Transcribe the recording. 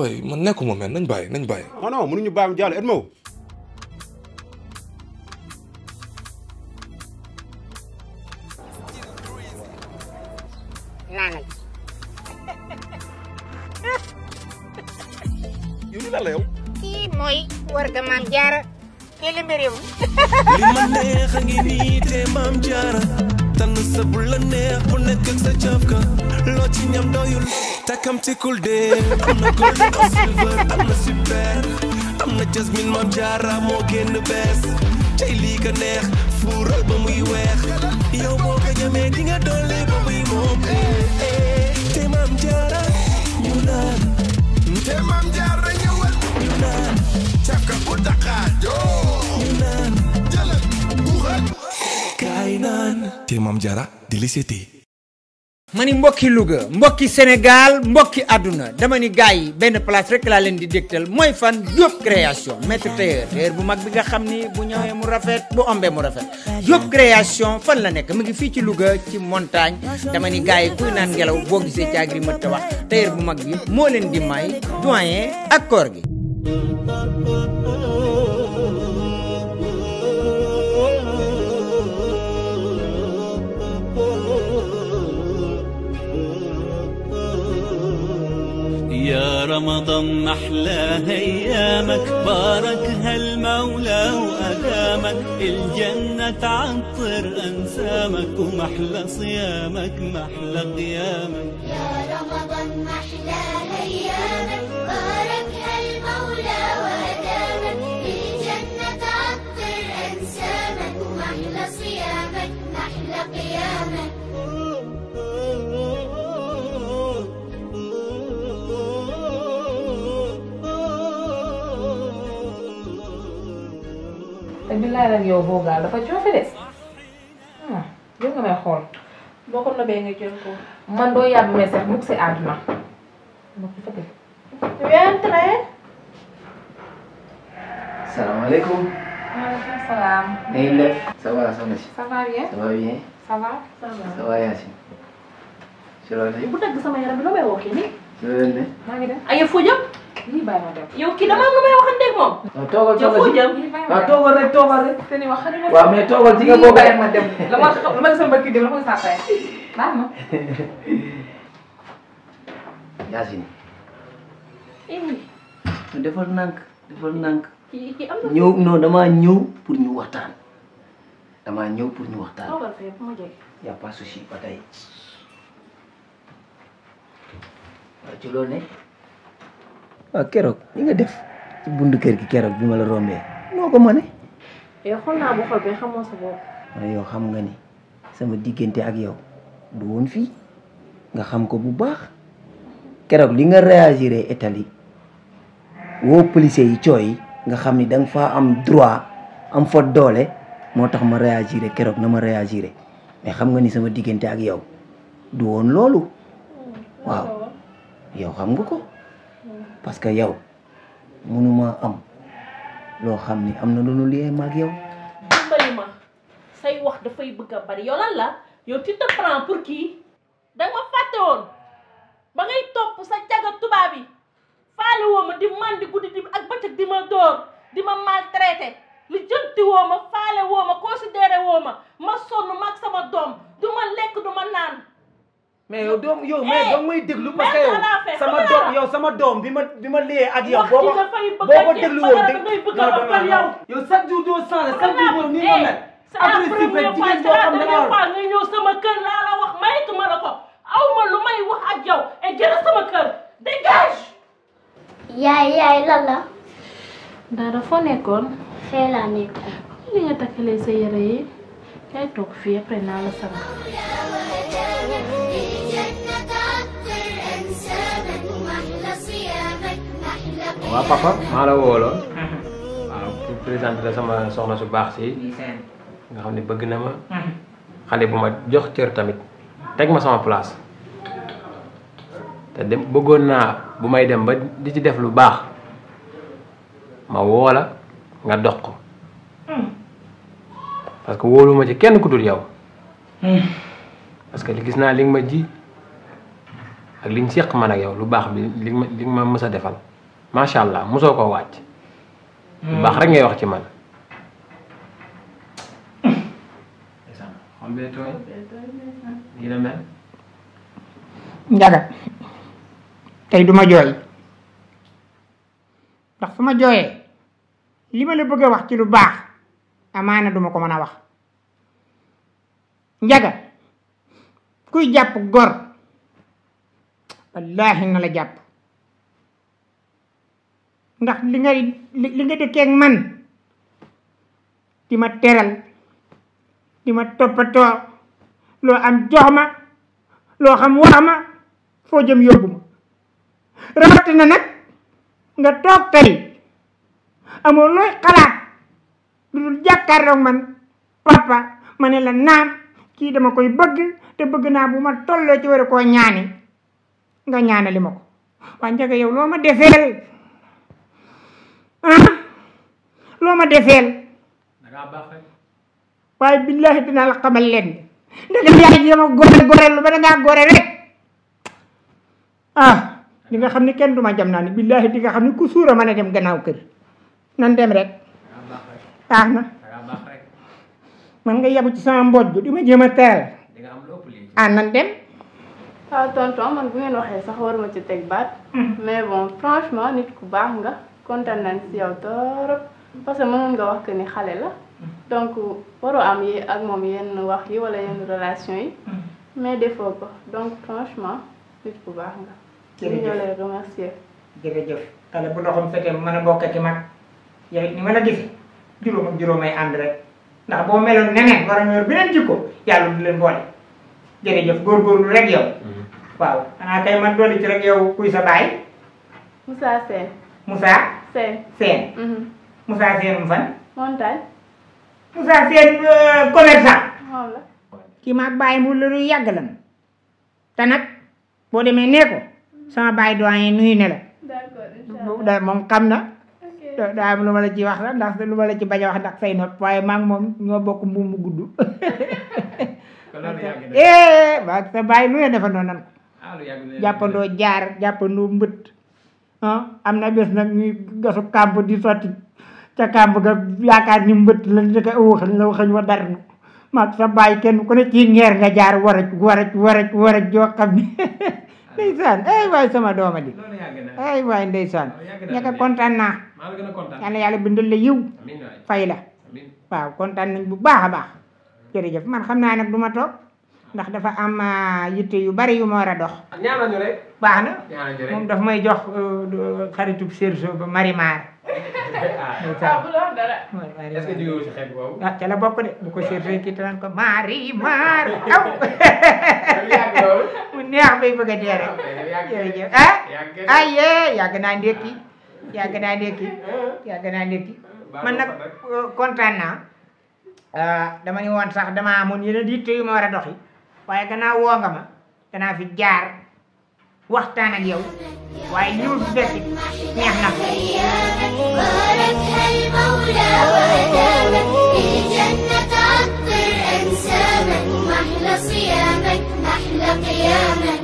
boy man nekkuma men nañ bàyyi. non non mënuñu bàyyi Diallo Edmo. naanal. yow li lan la yow. kii mooy warga Maam Jaara. kii li mbir yow. li ma neex a ngi nii te Maam Jaara. tànn sa bu la neex bu nekk ak sa cafka loo ci ñam doyul takkam tikul de am na gold ak silver am na super am na jasmine Maam Jaara moo génn bees tey lii ka neex fuural ba muy weex yow boo ko ñamee di nga doole ba muy moom te Maam Jaara ñu naan te Maam Jaara ñëwal ñu naan cafka bu Dakar joo ñu naan jëlal buuxal kaay naan te Maam Jaara délicieté mani mbokki Louga mbokki Sénégal mbokki àdduna dama ni gars yi benn place rek laa leen di dégtal mooy fan Diop création maître tailleur bu mag bi nga xam ni bu ñëwee mu rafet bu ombee mu rafet Diop création fan la nekk mu ngi fii ci Louga ci montagne dama ni gars yi kuy naan ngelaw boo gisee caagri mët ta wax tailleur bu mag bi moo leen di may doyen ak koor gi يا رمضان محلى ايامك باركها المولى وادامك الجنه تعطر انسامك ومحلى صيامك محلى قيامك يا رمضان محلى ايامك باركها المولى وادامك الجنه تعطر انسامك ومحلى صيامك محلى قيامك te billaay nag yow boo gaal dafa coofe de jël nga may xool boo ko nobee nga jël ko. man doo yàbb may sax mukk si àdduna ma ko fa def. salaamaaleykum. maaleykum salaam. na ngeen def. ça va soxna si. ça va bien. ça va bien. ça va. ça va Yacine. si loolu tey. bu dagg sama yaram bi loo may woo kii nii. loolu ne. maa ngi dem. ay fu jëm. lii bàyyi ma dem. yow kii dama am lu may waxanteeg moom. waaw toogal yow soxna fu si. jëm. waaw toogal rek toogal rek. te ni wax xarit ma. waaw mais toogal ci nga lii bokk bàyyi ma dem la ma sama bëgg dem la ma saa tey baax na. Yacine. defal nànk defal nànk. kii am na. ñëw non damaa ñëw pour ñu waxtaan. damaa ñëw pour ñu waxtaan. toogal fee bu ma jege. y a pas souci ba tey. waaw ci loolu ne. waaw keroog li nga def ci buntu kër gi keroog bi ma la rombee noo ko mëne. yow xool naa bu xol bi xamoo sa bopp. waaye yow xam nga ni sama diggante ak yow du woon fii nga xam ko bu baax keroog li nga réagiré Italie woo policier yi cooy nga xam ni da nga faa am droit am fa doole moo tax ma réagiré keroog na ma réagiré mais xam nga ni sama diggante ak yow du woon loolu waaw yow xam nga ko parce que yow mënuma am loo xam ni am na lu nu liyee ma ak yow. dimbali ma say wax dafay bëgg a bari yow lan la yow tu te prends pour qui danga ma fàtte woon ba ngay topp sa caga tubaab yi faale woo ma di mandi guddi di ak bëccëg di ma dóor di ma maltraité li jënti woo ma faale woo ma considéré woo ma sonn ma ak sama doom du ma lekk du ma naan. mais yow doom yow mais doom may déglu parce que yow sama doom bi ma liyee ak yow boo ko déglu woon yow chaque jour doo changé chaque jour moom nii nga mel. agressif rek jigéen boo xam ne nga ñëw sama kër laa la wax maytuma la ko aw ma lu may wax ak yow et jël sama kër dégage. yaay lan la. Dara foo nekkoon. fee laa nekkoon. li nga takkalee sa yére yi kay toog fii après naa la sang. waaw papa maa la wooloon waaw pour présenter la sama soxna su baax si nga xam ne bëgg na ma xale bu ma jox cër tamit teg ma sama place te dem bëggoon naa bu may dem ba di ci def lu baax ma woola nga dox ko parce que wóolu ma ci kenn ku dul yow parce que gis naa li nga ma ji ak li ñu seq man ak yow lu baax bi li nga ma mës a defal macha allah mosoo koo wàcc. bu baax rek ngay wax ci man. xol bee tooy. lii la mel. Njaga tey duma jooy ndax su ma jooyee li ma la bëgg a wax ci lu baax amaana duma ko mën a wax. Njaga kuy jàpp gor wallaahi na la jàpp ndax li nga dëkkee ak man di ma teral di ma toppatoo loo am jox ma loo xam wax ma foo jëm yóbbu ma rawatina nag nga toog tey amoo looy xalaat lu dul jàkkaarloog man papa ma ne la naam kii dama koy bëgg te bëgg naa bu ma tolloo ci war a koo ñaani nga ñaanali ma ko waa Njaga yow loo ma defeel loo ma defeel waaye billaahi dinaa la xamal leen ndegam yaay ji dama gore lu ba dangaa gore rek di nga xam ni kenn du ma jam naa ni billaahi di nga xam ni ku suura mën a dem gannaaw kër nan dem rek baax na man nga yabu ci sama mbooj bi di ma jéem a teral nan dem tonton man bu ngeen waxee sax waruma ci teg baat mais bon franchement nit ku baax nga kontaan nañ si yow torop parce que mënoon nga wax que ni xale la donc waroo am yi ak moom yenn wax yi wala yenn relation yi mais defoo ko donc franchement nit ku baax nga ñu ñoo lay remercier jërëjëf xale bu loxoom fekkee mën a bokk ci mag yow ni ma la gis juróom ak juróomay ànd rek ndax boo meloon neneen war a ñor beneen jikko yàlla du leen boole jërëjëf góorgóorlu rek yow waaw xanaa kay man dolli ci rek yow kuy sa baay Moussa Sène Moussa Sène Moussa Sène mu fan montagne Moussa Sène commerçant kii maa bàyyi mu lu yàgg la te nag boo demee nee ko sama bàyyi doyen nuyu ne la da moom xam na daa am lu ma la ci wax la ndax lu ma la ci bañ a wax ndax say nopp waaye maa ngi moom ñoo bokk mbuum mu gudd waa sa bàyyi nu ne defa noonu nan ko jàppandoo jaar jàppandoo mbët am na bés nag ñuy gasu kàmb di sotti ca kàmb ga yaakaar ni mbët la njëkk a waxañ wa dar nu maag sa bàyyi kenn ku ne ci ngeer nga jaar waraj joo xam ni ndeysaan ay waay sama dooma di ay waay ndeysaan ñaka kontaan naa yàlla bindal la yiw fay la waaw kontaan nañ bu baax a baax jërëjëf man xam naa nag du ma toog ndax dafa am yitte yu bari yu ma war a dox ñaanal ñu rek baax na moom daf may jox xaritub serso ba marimar est-ce que jógewul ci xeet boobu ca la bokk de bu ko serso kii te naan ko marimar aw mu neex bay bëgg a dee rek jërëjëf aye yàgg naa ndékki man nag kontaan naa dama ni woon sax dama amoon yeneen yitte yu ma war a doxi waaye gannaaw woo nga ma danaa fi jaar waxtaan ak yow waaye ñëw fi fekk neex na باركها المولى وأدامك الجنة عطر أنسامك محلى صيامك محلى قيامك